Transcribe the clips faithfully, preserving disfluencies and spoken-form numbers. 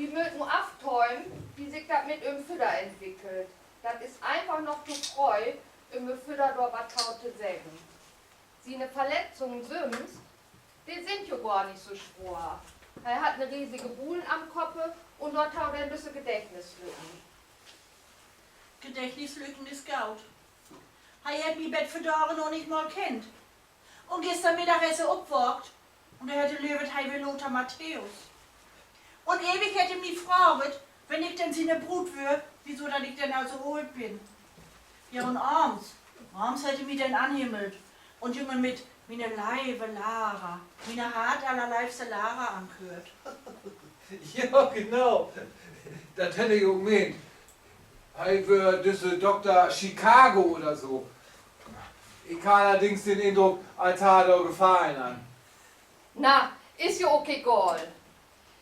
Wi mööt nu aftöven, wo sik dat mit üm Födder entwickelt. Dat is eenfach noch to fröh, üm Födder dor wat to, to seggen. Siene Verletzungen sülvst, de sünd jo gor nich so swoor. He hett 'ne riesige Buul an'n Kopp un dorto denn düsse Gedächtnislücken. Gedächtnislücken is goot. He hett mi bet vandagen noch nich mal kennt. Un güstern Middag is he opwaakt. Un dor hett he leevt, he weer Lothar Matthäus. Un ewig hett he mi fraagt, wenn ik denn siene Bruut weer, wieso dat ik denn al so oolt bün. Ja, un avends, avends hett he mi denn anhimmelt un jümmer mit miene leive Lara, miene hartallerleivste Lara anköört. Ja, genau. Dat heff ik ok meent. He weer düsse Dokter Chicago oder so. Ik harr allerdings den Indruck, as harr he dor Gefallen an. Na, is jo ok egal.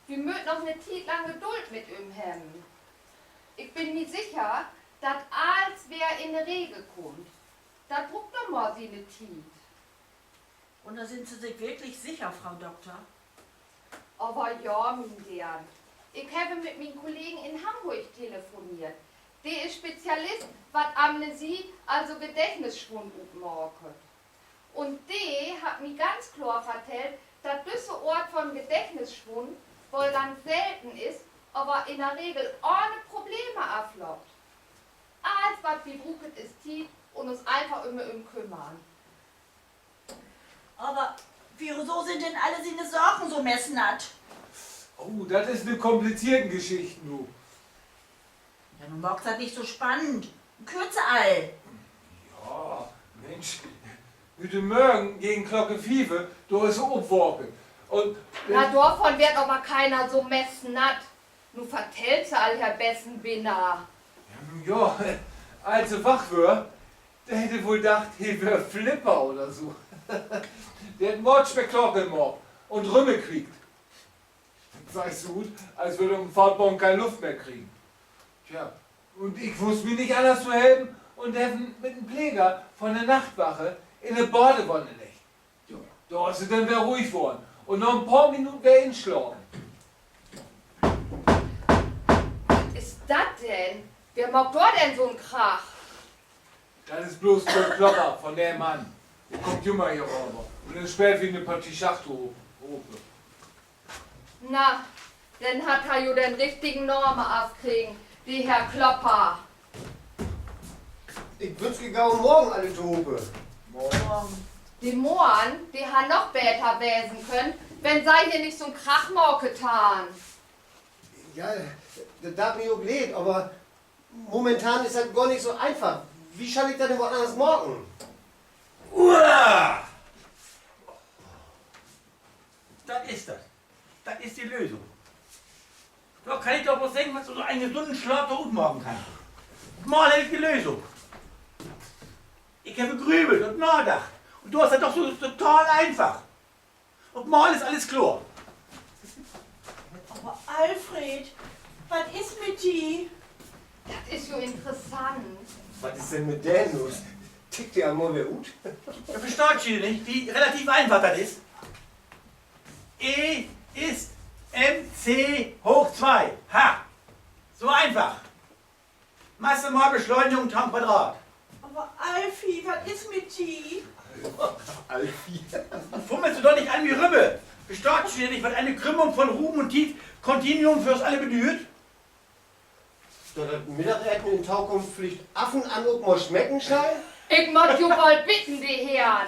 Wi mööt noch 'ne Tiet lang Geduld mit üm hebben. Ik bün mi sicher, dat allens weer in de Regel kummt. Dat bruukt noch mal siene Tiet. Un dor sünd Se sik wirklich sicher, Fro Dokter? Aver ja, mien Deern. Ik heff mit mien Kollegen in Hamburg telefoneert. De is Spezialist, wat Amnesie, also Gedächtnisschwund utmaakt. Un de hett mi ganz kloor vertellt, dat düsse Oort von Gedächtnisschwund woll ganz selten is, aver in de Regel ahn Probleme afloopt. Allens, wat wi bruukt, is Tiet un uns eenfach üm, üm kümmern. Aver wieso sünd denn alle siene Saken so messnatt? Oh, dat is 'ne komplizierte Geschicht nu. Ja, nu maakt dat nich so spannend. Köört Se all? Ja, Minsch, hüüt Mörgen gegen Klock fief, dor is se opwaakt. Un, na, dorvon warrt aver keiner so messnatt. Nu vertellt se all ehr besten Binner. Ja, nu ja, as se wach wöör, de hett woll dacht, he wöör Flipper oder so. De hett Mordspektakel maakt un rümmequiekt. Seh so ut, as wöör de op 'n Footbodden keen Luft mehr kriegen. Tja, un ik wüss mi nich anners to helpen un heff em mit en Pleger von de Nachtwache in de Badewanne leggt. Jo, dor is he denn weer ruhig worrn un na en poor Minuten weer inslapen. Wat is dat denn? Wer maakt dor denn so'n Krach? Dat is bloots de Klopper von de Mann. De kummt jümmer hier röver. Un denn speelt wi 'ne Partie Schach to-, tohope. Na, denn hett he jo den richtigen Namen afkregen, de Herr Klopper. Ik wünsch gau Morgen alle tohope. Morgen. De Morgen, de harr noch beter wesen kunnt, wenn Se hier nich so'n Krach maakt harrn. Ja, dat deit mi ok leed, aver momentan is dat gor nich so eenfach. Wo schall ik dat denn woll anners maken? Uah! Dat is dat. Dat is de Lösung. Dor kann ik doch bloots seggen, wat so en gesunnen Slaap dor utmaken kann. Op mal heff ik de Lösung. Ik heff grübelt un nadacht. Un dor is dat doch so total eenfach. Op mal is allens kloor. Aver Alfred, wat is mit di? Dat is jo interessant. Wat is denn mit den los? Tickt de al mal weer ut? Ja, verstaht ji nich, wo relativ eenfach dat is? E is M C hooch twee. Ha! So eenfach. Masse mal Beschleunigung to'n Quadrat. Aver Alfie, wat is mit di? Alfie? Fummels du doch nich an mi rümme. Verstaht ji nich, wat ene Krümmung von Ruum un Tiet Kontinuum för us alle bedüüdt? Dat dat Middageten in Tokunft villicht af un an ok mal smecken schall? Ik mutt jo woll bidden, de Herrn.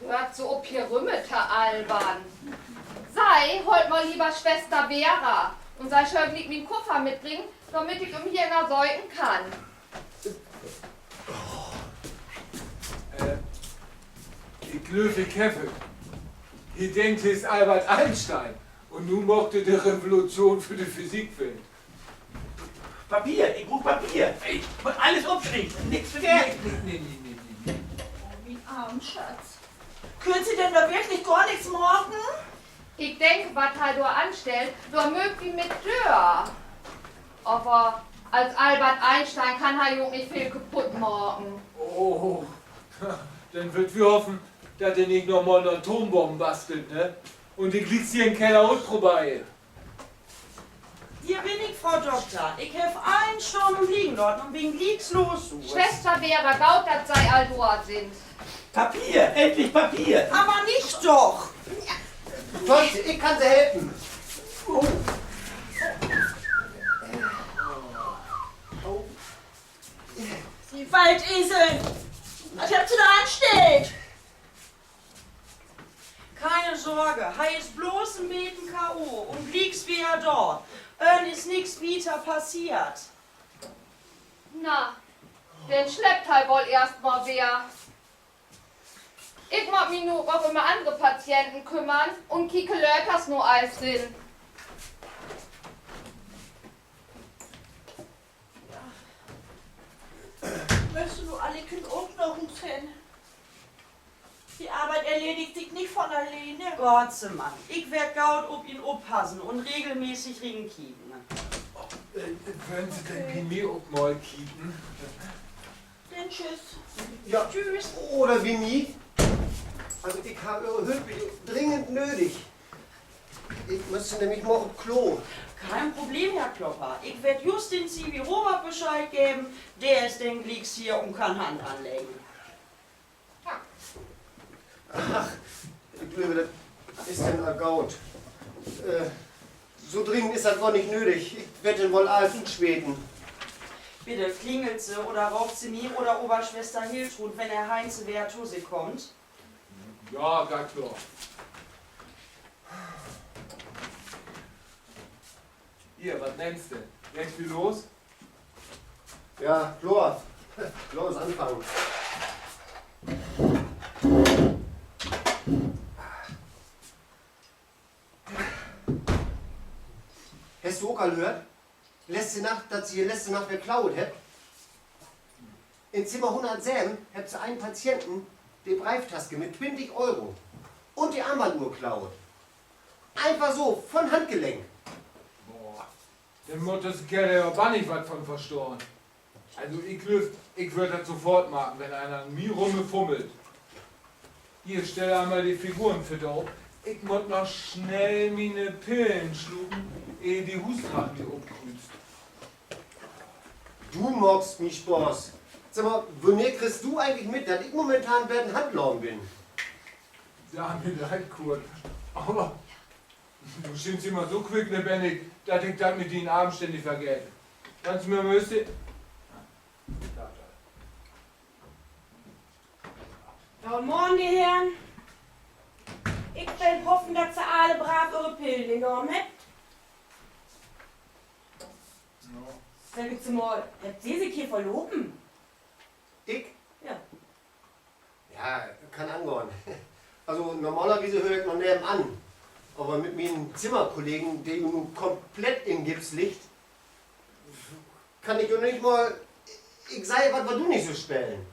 Höört Se op, hier rümme to albern. Sei, hoolt mal lever Swester Vera un Se schüllt gliek mien Kuffer mitbringen, dormit ik em hier ünnersöken kann. Äh, ik glööv, ik heff et. He denkt, he is Albert Einstein. Un nu maakt he de Revolution för de Physikwelt. Papier, ik bruuk Papier. Ik mutt allens opschrieven, nix vergeten. Nee, nee, nee, nee, nee. Oh, mien armen Schatz. Köönt Se denn dor wirklich gor nix maken? Ik denk, wat he dor anstellt, dor mööt wi mit dör. Aver as Albert Einstein kann he jo ok nich veel kaputt maken. Oh, denn wüllt wi hoffen, dat he nich noch mal 'n Atombomb bastelt, ne? Un de glieks hier in Keller utprobeert. Hier bün ik, Fro Dokter. Ik heff allens stahn un liggen laten un bün glieks los. Swester Vera, goot, dat Se al dor sünd. Papier, endlich Papier! Aver nich doch! Tante, ik kann Se helpen. Se Waldesel! Wat hebbt Se dor anstellt? Keine Sorge, he is blots en beten K O un glieks weer he dor. Em is nix wieter passeert. Na, denn sleppt he woll eerstmal weer. Ik mutt mi nu ok üm annere Patienten kümmern un kieke later noch eens rin. Mööt Se nu allens ok na Huus hen? De Arbeit erledigt sik nich von alleen. Gott sei Mann, ik warr goot op em oppassen un regelmäßig rinkieken. Wüllt Se denn bi mi ok mal kieken? Denn tschüss. Ja, oder bi mi? Also, ik heff Ehr Hülp dringend nödig. Ik müss nämlich mal op Klo. Kein Problem, Herr Klopper. Ik warr just den Zivi Robert Bescheed geven. De is denn glieks hier un kann Hand anleggen. Ach, ik glööv, dat is denn all goot. So dringend is dat gor nich nödig. Ik warr denn woll allens utsweten. Bitte klingelt Se oder roopt Se mi oder Oberschwester Hiltrud, wenn Ehr Heinze weer to sik kummt. Ja, gor kloor. Hier, wat nehmt Se denn? Leggt wi los? Ja, kloor. Laat uns anfangen. Hest du ok al höört? Letzte Nacht, dat se hier letzte Nacht weer klaut hebbt? In Zimmer hunnertseven hebbt se en Patienten de Breeftaske mit twintig Euro un de Armbanduhr klaut. Eenfach so, von Handgelenk. Boah, denn mutt düsse Keerl ja bannig wat von verstahn. Also, ik glööv, ik wöör dat sofort maken, wenn een an mi rumfummelt. Hier, stell eenmal de Figuren för de op. Ik mutt noch snell miene Pillen sluken, eh de Huusrat mi opkrüüzt. Du maakst mi Spaaß. Segg mal, wannehr kriggst du egentlich mit, dat ik momentan en beten handlagen bün? Dor mit leid, Kurt. Aver du schienst jümmer so quicklebennig, dat ik dat mit dien Arm stännig vergeet. Kannst mi mal Goden Morgen, de Herren. Ik will hoffen, dat Se alle brav Ehre Pillen innahmen hebbt. Seggt Se mal, hebbt Se sik hier verlopen? Ik? Ja. Ja, kann angahn. Also, normalerwies höör ik noch nevenan. Aver mit mien Zimmerkollegen, de nu komplett in Gips liggt, kann ik jo nich mal Ik segg, wat, wat du nich so spelen.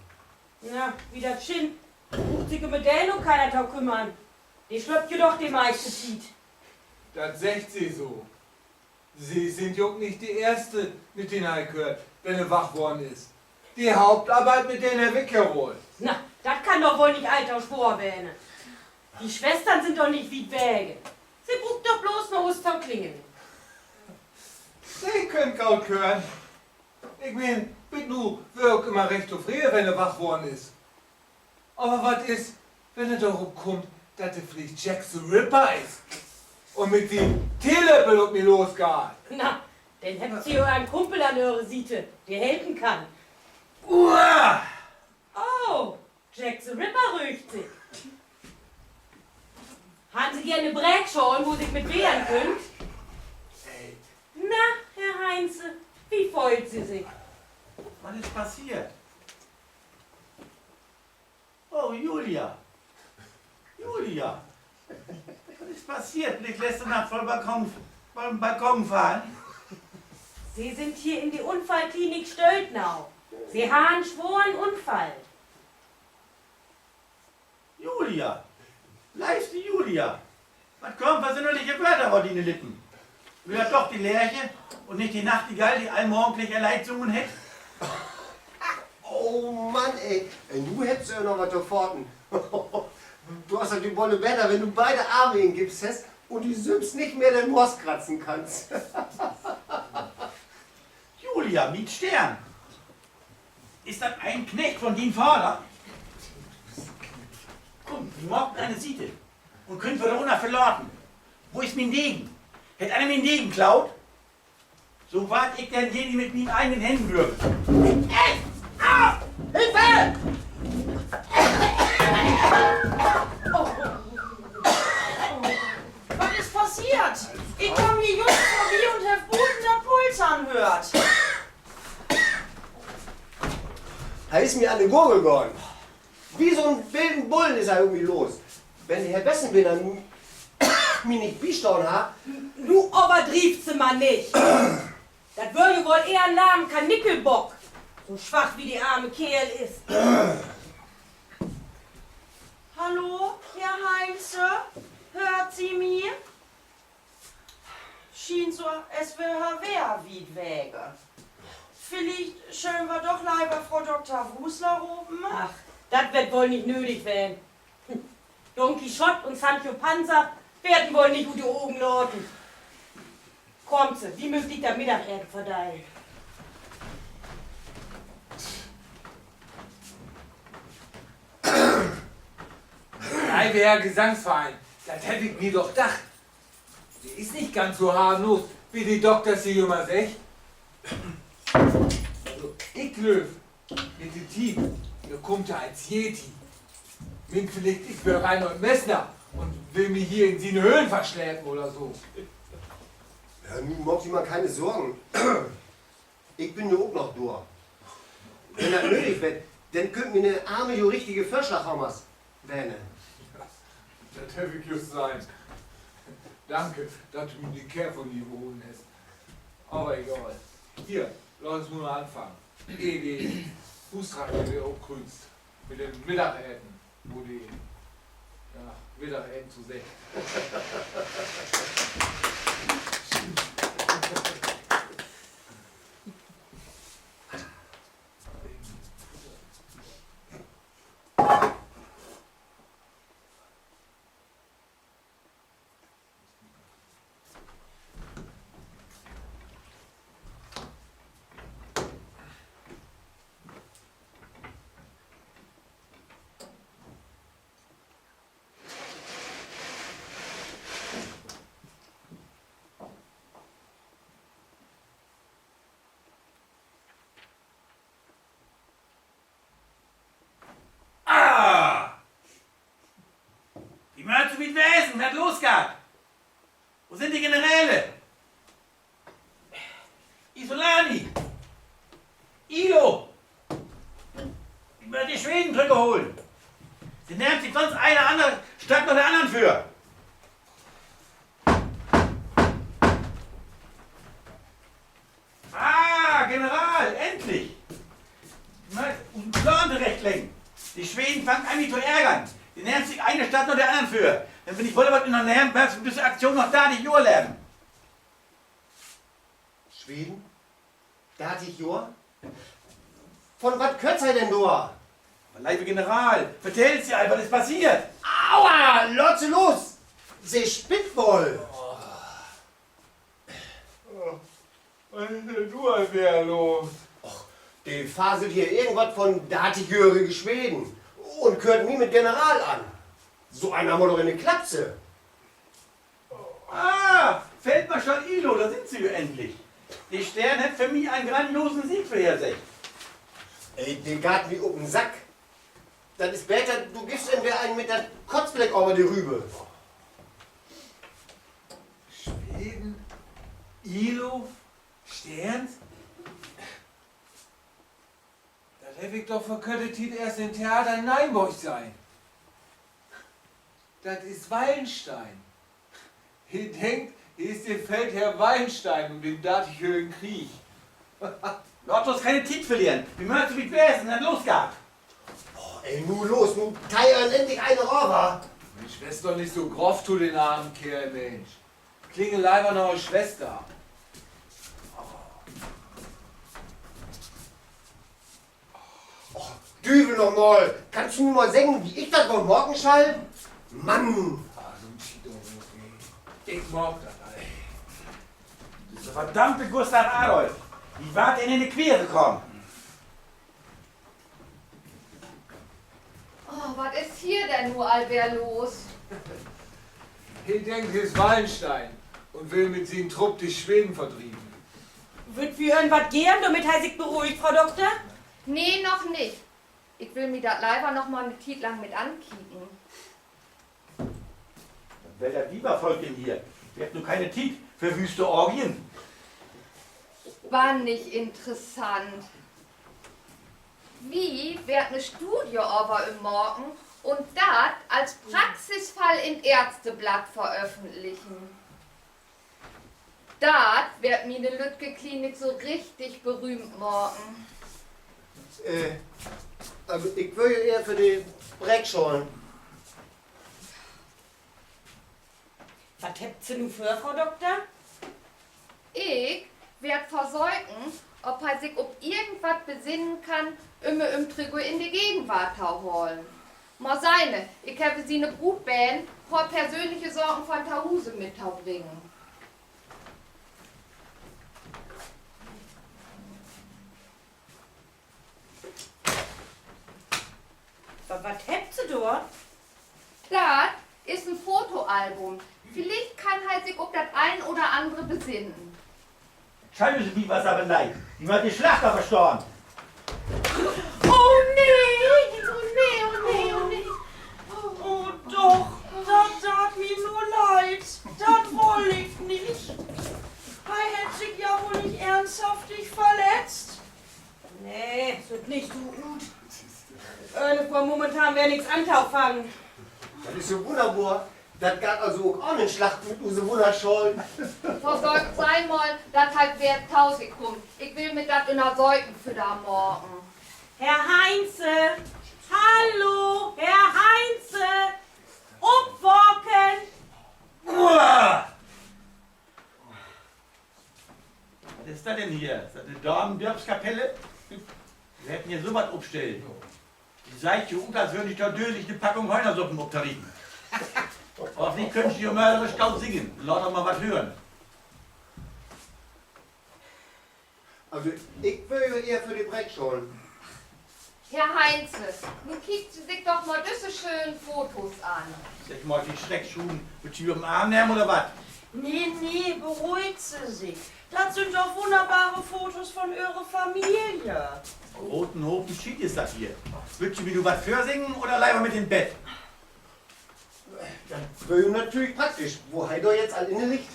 Na, wie dat schinnt, bruukt sik üm den ok keener to kümmern. De slöppt jo doch de meiste Tiet. Dat seggt Se so. Se sünd jo ok nich de Eerste, mit den he köört, wenn he wach worrn is. De Hauptarbeit, mit den heff ik ja woll. Na, dat kann doch woll nich all to swoor ween. De Swestern sünd doch nich wiet wege. Se bruukt doch blots na Huus to klingeln. Se köönt goot kören. Ik meen, bit nu weer ik ok jümmer recht tofreden, wenn he wach worrn is. Aver wat is, wenn he dorop kummt, dat he villicht Jack the Ripper is un mit sien Teelöppel op mi losgeiht? Na, denn hebbt Se jo en Kumpel an Ehre Siete, de helpen kann. Uah! Oh, Jack the Ripper röögt sik. Harrn Se geern 'ne Breekschaal, wo Se sik mit wehren köönt? Na, Herr Heinze, wie föhlt Se sik? Wat is passeert? Oh, Julia. Julia. Wat is passeert? Bün ik letzte Nacht vun Balkon, vun Balkon fallen? Se sünd hier in de Unfallklinik Stöltnau. Se harrn en sworen Unfall. Julia, leevste Julia, wat kaamt för sünnerliche Wöör ut diene Lippen? Weer dat doch de Lerche un nich de Nachtigall, de allmorgendlich ehr Leed sungen hett? Oh Mann, ey. Ey, nu hebbt Se jo noch wat to faten. Du hest dat woll beter, wenn du beide Arme in Gips hest un di sülvst nich mehr den Moors kratzen kannst. Ja, mien Steern. Is dat en Knecht von dien Vader? Kumm, wi maakt en an de Siet un köönt wi uns dorop verlaten. Wo is mien Degen? Hett een mien Degen klaut? So warr ik den hier nich mit mien egen Hänn würgen. Ey! Ah! Hilfe! Wat is passeert? Ik kaam hier jüst vörbi un heff buten dat Poltern höört. He is mi an de Gurgel gahn. Wie so'n wilden Bullen is he op mi los. Wenn de Herr Bessenbinner mi nich bistahn harr. Nu överdrievt Se man nich. Dat wöör jo woll ehr en lahmen Kanickelbock, so swak wie de arme Keerl is. Hallo, Herr Heinze, höört Se mi? Schient so, as wöör he weer wiet wege. Villicht schöölt wi doch lever Fro Dokter Wusler ropen? Ach, dat warrt woll nich nödig ween. Don Quijote un Sancho Panza warrt em woll nich ut de Ogen laten. Kaamt Se, wi mööt glieks dat Middageten verdelen. Leve Herr Gesangsverein, dat heff ik mi doch dacht. De is nich ganz so harmlos, wie de Dokters jümmer seggt. Also, ik glööv, mit de Tiet, dor kummt he as Yeti. Meent villicht, ik wöör Reinhold Messner un will mi hier in sien Höhlen verslepen oder so. Ja, nu maakt Se mal keine Sorgen. Ik bün jo ok noch dor. Wenn dat nödig warrt, denn köönt miene Arme jo richtige Vörslaghammers wennen. Dat heff ik jüst sehn. Danke, dat du mi de Kehr von di holen hest. Aver egal. Hier, laat uns nu anfangen. Ehr de Huusfro weer opkrüüzt mit dat Middageten, wo de, ja, Middageten to seggt. Ah! Wi mööt so wiet wesen, wenn dat losgeiht. Wo sünd de Generäle? Isolani! Ilo! Wi mööt de Sweden trüchholen. Se nehmt sik sünst een anner Stadt na de annern vör. Ah, General, endlich! Wi mööt usen Plaan torechtleggen. De Sweden fangt an, mi to ärgern. Se nehmt sik een Stadt na de annern vör. Wenn wi nich woller wat ünnernehmen, warrt wi von düsse Aktion noch dartig Johr leven. Sweden? Dartig Johr? Von wat köört Se denn dor? Aver leve General, vertellt Se eenfach, wat is passeert? Aua, laat Se los! Se spinnt woll! Wat is denn nu al weer los? Och, de faselt hier irgendwat von dartigjöhrige Sweden un köört mi mit General an. So een harr man doch in de Klapse. Ah, Feldmarschall Ilo, dor sünd Se jo endlich. De Steern hett för mi en grandiosen Sieg vörherseggt. Ey, de geiht mi op den Sack. Dat is beter, du giffst em weer een mit dat Kotzbleck över de Rübe. Sweden, Ilo, Steerns? Dat heff ik doch vör körte Tiet eerst in't Theater in Neienborg sehn. Dat is Wallenstein. He denkt, he is de Feldherr Wallenstein ut den Dartigjöhrigen Krieg. Laat uns kene Tiet verleren. Wi mööt so wiet wesen, wenn dat losgeiht. Oh, ey, nu los, nu teih em endlich een över. Minsch, wees doch nich so groff to den armen Keerl, Minsch. Klingel lever noch de Swester. Och, Düvel noch mal! Kannst du mi mal seggen, wo ik dat woll maken schall? Mann! Ah, so 'n Schiet doch nich, ey. Ik maak dat, ey. Disse verdammte Gustav Adolf. Wi warrt em in de Quere kamen. Oh, wat is hier denn nu al weer los? He denkt, he is Wallenstein un will mit sien Trupp de Sweden verdrieven. Wüllt wi em wat geven, dormit he sik beruhigt, Fro Dokter? Nee, noch nich. Ik will mi dat lever noch mal 'ne Tiet lang mit ankieken. Wat will dat Wievervolk denn hier? Wi hebbt nu keine Tiet för wüste Orgien. Bannig interessant. Wi warrt 'ne Studie över em maken un dat as Praxisfall in't Ärzteblatt veröffentlichen. Dat warrt miene lüttke Klinik so richtig berühmt maken. Äh, also, ik wöör jo ehr för de Breekschalen. Wat hebbt Se nu vör, Fro Dokter? Ik warr versöken, of he sik op irgendwat besinnen kann, üm em trügg in de Gegenwart to halen. Man sehn, ik heff siene Bruut beden, poor persönliche Saken von to Huus mittobringen. Wa-, wat hebbt Se dor? Dat is en Fotoalbum. Villicht kann he sik op dat een oder annere besinnen. Schall Se mi wat aver leid. Wi mööt de Slachter verstahn. Oh nee, oh nee, oh nee, oh nee. Oh doch, dat deit mi nu leid. Dat wull ik nich. He hett sik ja woll nich eernsthaftig verletzt? Nee, süht nich so ut. Äh, dor is momentan weer nix an to fangen. Dat is jo wunnerbor. Dat geiht also ok ahn en Slacht mit use Wunnerschalen. Versöökt Se mal, dat he weer to sik kummt. Ik will mit dat Ünnersöken vörder maken. Herr Heinze! Hallo, Herr Heinze! Opwaken! Uah! Wat is dat denn hier? Is dat 'ne Damen-Dörpskapelle? Se hebbt hier so wat opstellt. De süht jo ut, as wörrn se to dösig, 'ne Packung Höhnersuppen optorieten. Of villicht köönt se jo mal goot singen. Laat doch mal wat hören. Also, ik wöör jo ehr för de Breekschalen. Herr Heinze, nu kiekt Se sik doch mal düsse schönen Fotos an. Segg mal, de Schreckschuven, wüllt Se mi op'n Arm nehmen oder wat? Nee, nee, beruhigt Se sik. Dat sünd doch wunnerbare Fotos von Öre Familie. Groten Hopen Schiet is dat hier. Wüllt Se mi nu wat vörsingen oder lever mit in Bett? Dat weer natürlich praktisch, wo he dor jetzt al inne liggt.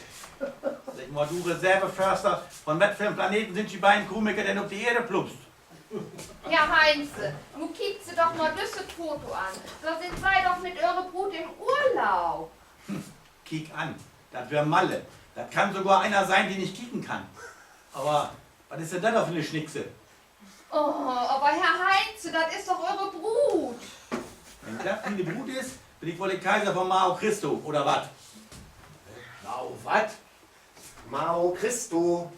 Segg mal, du Reserveförster, von wat för 'n Planeten sünd ji beiden Komiker denn op de Eer plumpst? Herr Heinze, nu kiekt Se doch mal düsset Foto an. Dor sünd Se doch mit Öre Bruut in'n Urlaub. Kiek an, dat weer Malle. Dat kann sogor eener sehn, de nich kieken kann. Aver wat is denn dat dor för 'ne Schnickse? Oh, aver Herr Heinze, dat is doch Öre Bruut. Wenn dat miene Bruut is, bün ik woll de Kaiser von Mao Christo, oder wat? Mao wat? Mao Christo.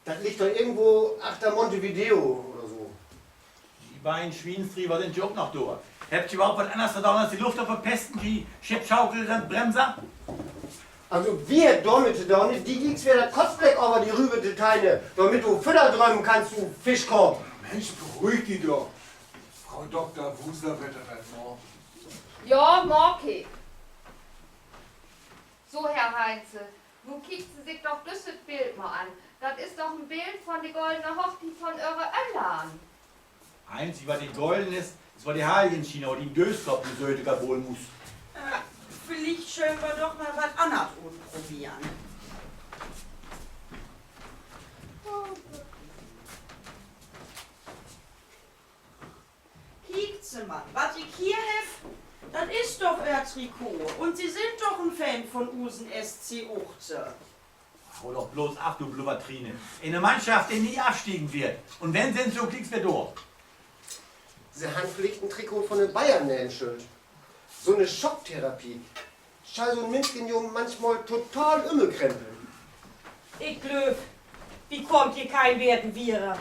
Dat liggt doch irgendwo achter Montevideo oder so. Ji beiden Swiensdriever sünd jo ok noch dor. Hebbt ji överhaupt wat anners to doon as de Luft to verpesten, ji Schippschaukelbremser? Also, wi hebbt dormit to doon, di glieks weer dat Kotzbleck över de rüberte Teine, dormit du vörder drömen kannst, du Fischkopp. Mensch, beruhig di doch. Fro Dokter Wuser wett dat maken. Ja, maak ik. So, Herr Heinze, nu kiekt Se sik doch düsset Bild mal an. Dat is doch en Bild von de goldene Hochtiet von Öre Öllern. Eenzig, wat nich gollen is, is woll de Heiligenschien, dien Dööskopp, du söte Kabolmuus. Äh, villicht schöölt wi doch mal wat anners utproberen. Kiekt Se mal, wat ik hier heff, dat is doch Öhr Trikot. Un Se sünd doch en Fan von usen S C Uchte. Hau doch bloots af, du Blubbertrine. Ene Mannschaft, de nie afstiegen warrt. Un wenn, sünd se ok glieks weer dor. Se harrn villicht en Trikot von de Bayern nehmen schullt. So 'ne Schocktherapie schall so 'n Minschen jo manchmal total ümkrempeln. Ik glööv, wi kaamt hier keen Weten wieder.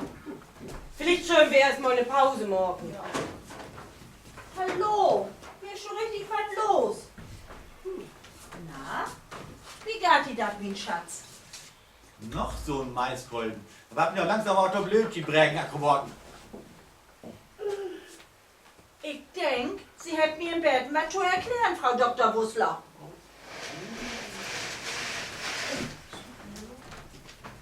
Villicht schöölt wi eerst mal 'ne Pause maken. Hallo, hier is schon richtig wat los. Na, wo geiht di dat, mien Schatz? Noch so'n Maiskolven. Dor warrt mi doch langsam aver to blööd, ji Brägenakrobaten. Ik denk, Se hebbt mi en beten wat to erklären, Fro Dokter Wusler.